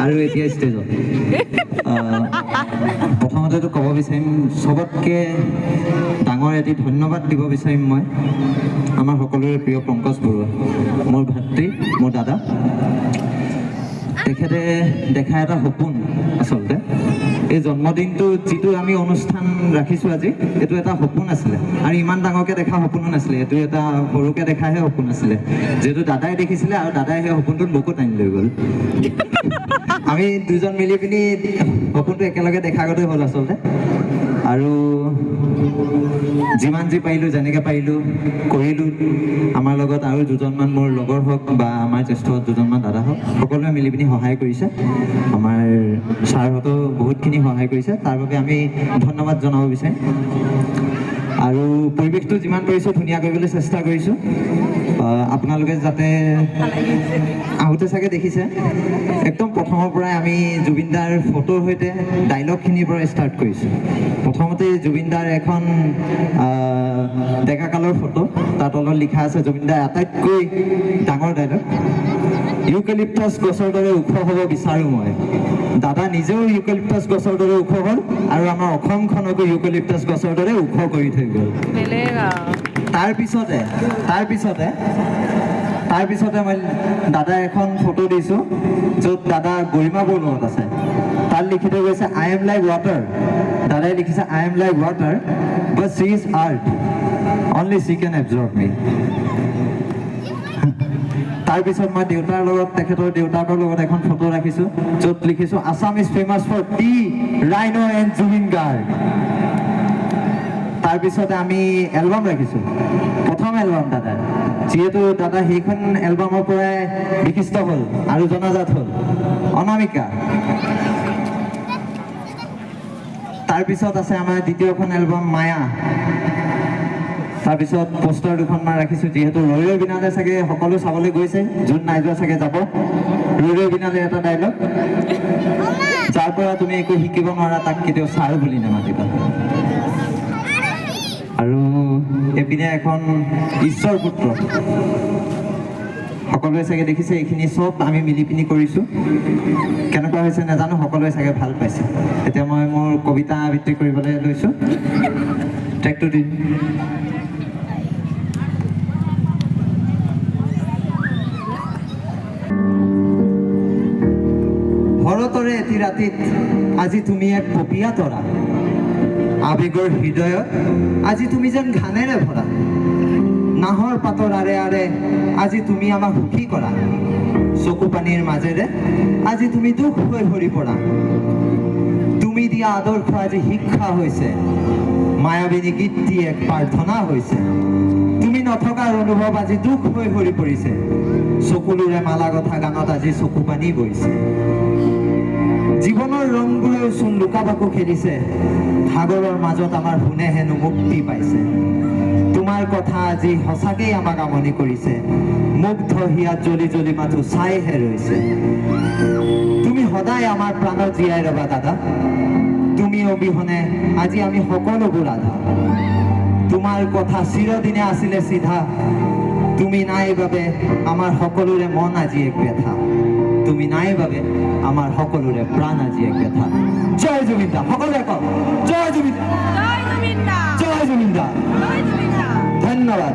আৰু এতিয়া ষ্টেজত প্ৰথমতেতো ক'ব বিচাৰিম, চবতকৈ ডাঙৰ এটি ধন্যবাদ দিব বিচাৰিম মই আমাৰ সকলোৰে প্ৰিয় পংকজ বৰুৱা, মোৰ ভাতৃ, মোৰ দাদা। তেখেতে দেখা এটা সপোন, আচলতে এই জন্মদিনটো যিটো আমি অনুষ্ঠান ৰাখিছোঁ আজি, এইটো এটা সপোন আছিলে আৰু ইমান ডাঙৰকৈ দেখা সপোনো নাছিলে। এইটো এটা সৰুকৈ দেখাহে সপোন আছিলে, যিহেতু দাদাই দেখিছিলে আৰু দাদাই সেই সপোনটোত মোকো টানি লৈ গ'ল। আমি দুজন মিলি পিনি সপোনটো একেলগে দেখা গতে হ'ল আচলতে। আৰু যিমান যি পাৰিলোঁ, যেনেকৈ পাৰিলোঁ কৰিলোঁ। আমাৰ লগত আৰু দুজনমান মোৰ লগৰ হওক বা আমাৰ জ্যেষ্ঠ দুজনমান দাদা হওক, সকলোৱে মিলি পিনি সহায় কৰিছে। আমাৰ ছাৰহঁতেও বহুতখিনি সহায় কৰিছে, তাৰ বাবে আমি ধন্যবাদ জনাব বিচাৰিম। আৰু পৰিৱেশটো যিমান পাৰিছোঁ ধুনীয়া কৰিবলৈ চেষ্টা কৰিছোঁ। আপোনালোকে যাতে আহোঁতে চাগে দেখিছে, একদম প্ৰথমৰ পৰাই আমি জুবিনদাৰ ফটোৰ সৈতে ডাইলগখিনিৰ পৰা ষ্টাৰ্ট কৰিছোঁ। প্ৰথমতে জুবিনদাৰ এখন ডেকাকালৰ ফটো, তাৰ তলত লিখা আছে জুবিনদাৰ আটাইতকৈ ডাঙৰ ডাইলগ, "ইউকেলিপ্টাছ গছৰ দৰে ওখ হ'ব বিচাৰোঁ মই।" দাদা নিজেও ইউকেলিপ্টাছ গছৰ দৰে ওখ হ'ল আৰু আমাৰ অসমখনকো ইউকেলিপ্টাছ গছৰ দৰে ওখ কৰি থৈ গ'ল। বেলেগ আৰু। তাৰপিছতে মই দাদা এখন ফটো দিছোঁ, য'ত দাদা গৰিমা বৌৰ লগত আছে। তাত লিখি থৈ গৈছে, "I am like water." দাদাই লিখিছে, "I am like water, but she is earth, only she can absorb me." তাৰপিছত মই দেউতাৰ লগত, তেখেতৰ দেউতাকৰ লগত এখন ফটো ৰাখিছোঁ, য'ত লিখিছোঁ, "Assam is famous for tea, rhino and Zubeen Garg." তাৰপিছতে আমি এলবাম ৰাখিছোঁ, প্ৰথম এলবাম দাদাৰ, যিহেতু দাদা সেইখন এলবামৰ পৰাই বিশিষ্ট হ'ল আৰু জনাজাত হ'ল, অনামিকা। তাৰপিছত আছে আমাৰ দ্বিতীয়খন এলবাম মায়া। তাৰপিছত পোষ্টাৰ দুখনমান ৰাখিছোঁ, যিহেতু ৰৈ ৰৈ বিনালে চাগে সকলো চাবলৈ গৈছে, যোন নাই যোৱা চাগে যাব। ৰৈ ৰৈ বিনালে এটা ডাইলগ, "যাৰ পৰা তুমি একো শিকিব নোৱাৰা, তাক কেতিয়াও ছাৰ বুলি নামাতিবা।" আৰু এইপিনে এখন ঈশ্বৰ পুত্ৰ, সকলোৱে চাগে দেখিছে। এইখিনি চব আমি মিলি পিনি কৰিছোঁ। কেনেকুৱা হৈছে নাজানো, সকলোৱে চাগে ভাল পাইছে। এতিয়া মই মোৰ কবিতা আবৃত্তি কৰিবলৈ লৈছোঁ। ট্ৰেকটো দিম। শৰতৰে এটি ৰাতিত আজি তুমি এক পপীয়া তৰা। আৱেগৰ হৃদয়ত আজি তুমি যেন ঘানেৰে ভৰা। নাহৰ পাতৰ আৰে আৰে আজি তুমি আমাক সুখী কৰা। চকু পানীৰ মাজেৰে আজি তুমি দুখ হৈ সৰি পৰা। তুমি দিয়া আদৰ্শ আজি শিক্ষা হৈছে, মায়াবিনী গীতটি এক প্ৰাৰ্থনা হৈছে। তুমি নথকাৰ অনুভৱ আজি দুখ হৈ সৰি পৰিছে। চকুলোৰে মালা গথা গানত আজি চকু পানী বৈছে। জীৱনৰ ৰংবোৰেও চোন লুকা ভাকু খেলিছে। সাগৰৰ মাজত আমাৰ সোণে হেনো মুক্তি পাইছে। তোমাৰ কথা আজি সঁচাকেই আমাক আমনি কৰিছে। মুগ্ধ হিয়াত জ্বলি জ্বলি মাথো চাইহে ৰৈছে। তুমি সদায় আমাৰ প্ৰাণত জীয়াই ৰবা দাদা। তুমি অবিহনে আজি আমি সকলোবোৰ আধা। তোমাৰ কথা চিৰদিনে আছিলে চিধা। তুমি নাই বাবে আমাৰ সকলোৰে মন আজি এক ব্যথা। তুমি নাই বাবে আমাৰ সকলোৰে প্ৰাণ আজি এক ব্যথা। জয় জুবিন দা। সকলোৱে কওক, জয় জুবিন। জয় জুবিন দা। জয় জুবিন দা। জয় জুবিন দা। ধন্যবাদ।